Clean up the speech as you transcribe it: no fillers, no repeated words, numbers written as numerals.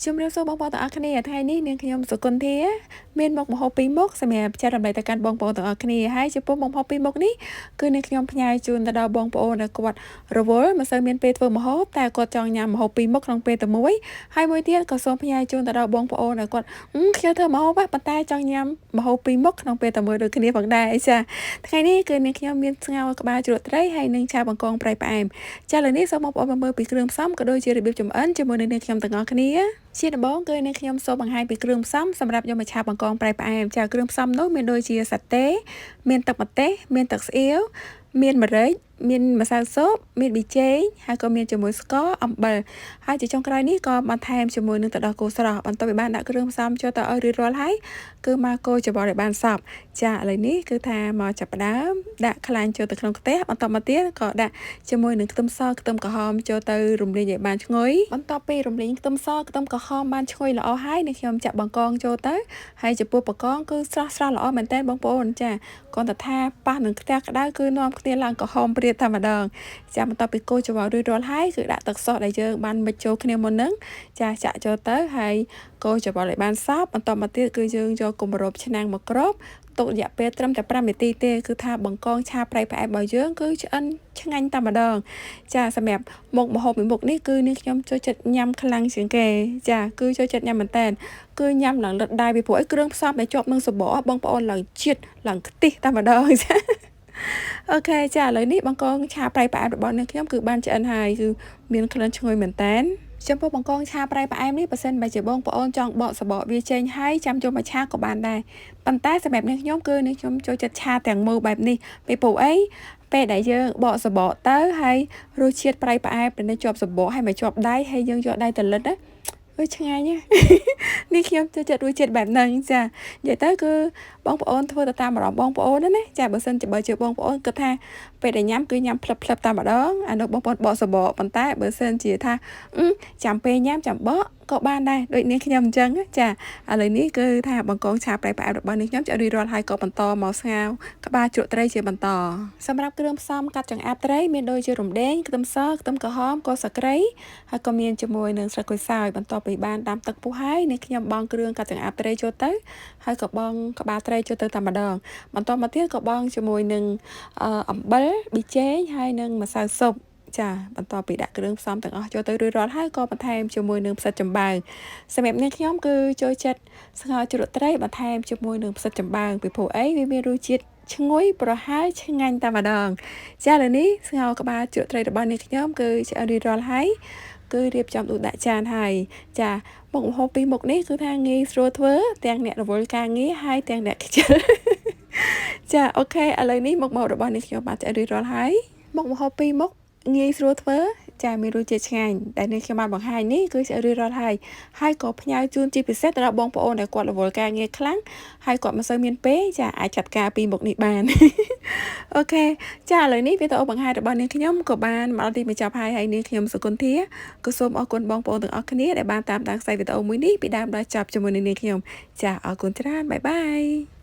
ជំរាបសួរបងប្អូនទាំងអស់គ្នាថ្ងៃនេះនាងខ្ញុំសុគន្ធាមានមុខម្ហូបពីរមុខសម្រាប់ចែករំលែកទៅកាន់បងប្អូនទាំងអស់គ្នាហើយចំពោះមុខម្ហូបពីរមុខនេះគឺនាងខ្ញុំផ្ញើជូនទៅដល់បងប្អូនដែលគាត់រវល់មិនសូវមានពេលធ្វើម្ហូបតែគាត់ចង់ញ៉ាំម្ហូបពីរមុខក្នុងពេលតែមួយហើយមួយទៀតក៏សូមផ្ញើជូនទៅដល់បងប្អូនដែលគាត់ខ្ញុំធ្វើម្ហូបប៉ុន្តែចង់ញ៉ាំម្ហូបពីរមុខក្នុងពេលតែមួយដូចគ្នាផងដែរចាថ្ងៃនេះគឺនាងខ្ញុំមានស្ងោរក្បាលជ្រក់ត្រីហើយនិងឆាបង្កងប្រៃផ្អែមចាឥឡូវនេះសូមបងប្អូនមកមើលពីគ្រឿងផ្សំក៏ដូចជារបៀបចម្អិនជាមួយនឹងនាងខ្ញុំទាំងអស់គ្នាជាដំបូងគឺនាងខ្ញុំសូមបង្ហាញពីគ្រឿងផ្សំសម្រាប់យកមកឆាបង្កងប្រៃផ្អែមចាគ្រឿងផ្សំនោះមានដូចជាសាតេមានទឹកម្ទេសមានទឹកស្អៀវមានម្រេចមានម្សៅស៊ុបមានប៊ីចេងហើយក៏មានជាមួយស្ករអំបិលហើយជាចុងក្រោយនេះក៏បន្ថែមជាមួយនឹងទឹកដោះគោស្រស់បន្ទាប់ពីបានដាក់គ្រឿងផ្សំចូលទៅឲ្យរួចរាល់ហើយគឺមកកូរច្របល់ឲ្យបានសព្វចាឥឡូវនេះគឺថាមកចាប់ផ្ដើមដាក់ខ្លាញ់ចូលទៅក្នុងខ្ទះបន្តមកទៀតក៏ដាក់ជាមួយនឹងខ្ទឹមសខ្ទឹមក្រហមចូលទៅរំលីងឲ្យបានឈ្ងុយបន្ទាប់ពីរំលីងខ្ទឹមសខ្ទឹមក្រហមបានឈ្ងុយល្អហើយនេះខ្ញុំចាក់បង្កងចូលទៅហើយចំពោះបង្កងគឺស្រស់ស្រស់ល្អមែនតើបងប្អូនចាគ្រាន់តែថាប៉ះនឹងខ្ទះក្តៅគឺនាំគ្នាឡើងក្រហមព្រាតតែម្ដងចាបន្ទាប់ពីកូរច្របល់រួចរាល់ហើយគឺដាក់ទឹកសុសដែលយើងបានមិចចូលគ្នាមុនហ្នឹងចាចាក់ចូលទៅហើយកូរច្របល់ឲ្យបានសព្វបន្តមកទៀតគឺយើងយកគម្របឆ្នាំងមកគ្របទុករយៈពេលត្រឹមតែ5នាទីទេគឺថាបង្កងឆាប្រៃផ្អែមរបស់យើងគឺឆ្អិនឆ្ងាញ់តែម្ដងចាសម្រាប់មុខម្ហូបមួយមុខនេះគឺនេះខ្ញុំចូលចិត្តញ៉ាំខ្លាំងជាងគេចាគឺចូលចិត្តញ៉ាំមែនតើគឺញ៉ាំឡើងលិតដៃពីព្រោះអីគ្រឿងផ្សំដែលជាប់នឹងសបកបងប្អូនឡើងជាតិឡើងខ្ទិះតែម្ដងចា OK ចាឥឡូវនេះបង្កងឆាប្រៃផ្អែមរបស់នាងខ្ញុំគឺបានឆ្អិនហើយគឺមានក្លិនឈ្ងុយមែនតើចំពោះបង្កងឆាប្រៃផ្អែមនេះបើសិនបើជាបងប្អូនចង់បកសបកវាចេញហើយចាំយកមកឆាក៏បានដែរប៉ុន្តែសម្រាប់នាងខ្ញុំគឺនាងខ្ញុំចូលចិត្តឆាទាំងមូលបែបនេះពីព្រោះអីពេលដែលយើងបកសបកទៅហើយរសជាតិប្រៃផ្អែមដែលនៅជាប់សបកហើយមកជាប់ដៃហើយយើងយកដៃទៅលិតណាអើយឆ្ងាញ់ណានេះខ្ញុំចូលចិត្តរសជាតិបែបហ្នឹងចានិយាយទៅគឺបងប្អូនធ្វើទៅតាមអារម្មណ៍បងប្អូនណាចាបើសិនជាបើជាបងប្អូនគិតថាពេលដែលញ៉ាំគឺញ៉ាំផ្លឹបផ្លឹបតែម្ដងអានោះបងប្អូនបកសបកប៉ុន្តែបើសិនជាថាចាំពេលញ៉ាំចាំបកក៏បានដែរដូចនេះខ្ញុំអញ្ចឹងចាឥឡូវនេះគឺថាបង្កងឆាប្រៃផ្អែមរបស់នេះខ្ញុំจะរួចរាល់ហើយក៏បន្តមកស្ងោរក្បាលជ្រក់ត្រីជាបន្តសម្រាប់គ្រឿងផ្សំកាត់ចង្អាបត្រីមានដូចជារំដេងខ្ទឹមសខ្ទឹមក្រហមគល់ស្លឹកគ្រៃហើយក៏មានជាមួយនឹងស្លឹកក្រូចសើចបន្ទាប់ពីបានដាំទឹកពុះហើយនេះខ្ញុំបង់គ្រឿងកាត់ចង្អាបត្រីចូលទៅហើយក៏បង់ក្បាលត្រីចូលទៅតែម្ដងបន្តមកទៀតក៏បង់ជាមួយនឹងអំបិលប៊ីចេងហើយនិងម្សៅស៊ុបចាបន្ទាប់ពីដាក់គ្រឿងផ្សំទាំងអស់ចូលទៅរួចរាល់ហើយក៏បន្ថែមជាមួយនឹងផ្សិតចំបើងសម្រាប់នាងខ្ញុំគឺចូលចិត្តស្ងោរជ្រក់ត្រីបន្ថែមជាមួយនឹងផ្សិតចំបើងពីព្រោះអីវាមានរសជាតិឈ្ងុយប្រហើរឆ្ងាញ់តែម្ដងចាឥឡូវនេះស្ងោរក្បាលជ្រក់ត្រីរបស់នាងខ្ញុំគឺឆ្អិនរួចរាល់ហើយគឺរៀបចំដួសដាក់ចានហើយចាមុខម្ហូបពីរមុខនេះគឺថាងាយស្រួលធ្វើទាំងអ្នករវល់ការងារហើយទាំងអ្នកខ្ជិលចា OK ឥឡូវនេះមុខម្ហូបរបស់នេះខ្ញុំបានឆ្អិនរួចរាល់ហើយមុខម្ហូបពីរមុខងាយស្រួលធ្វើចាមានរសជាតិឆ្ងាញ់ដែលនេះខ្ញុំបានបង្ហាញនេះគឺឆ្អិនរួចរាល់ហើយហើយក៏ផ្ញើជូនជាពិសេសទៅដល់បងប្អូនដែលគាត់រវល់ការងារខ្លាំងហើយគាត់មិនសូវមានពេលចាអាចចាត់ការពីមុខនេះបាន OK ចាឥឡូវនេះវីដេអូបង្ហាញរបស់នាងខ្ញុំក៏បានមកដល់ទីបញ្ចប់ហើយហើយនាងខ្ញុំសុគន្ធាក៏សូមអរគុណបងប្អូនទាំងអស់គ្នាដែលបានតាមដានខ្សែវីដេអូមួយនេះពីដើមដល់ចប់ជាមួយនឹងនាងខ្ញុំចាអរគុណច្រើន bye bye.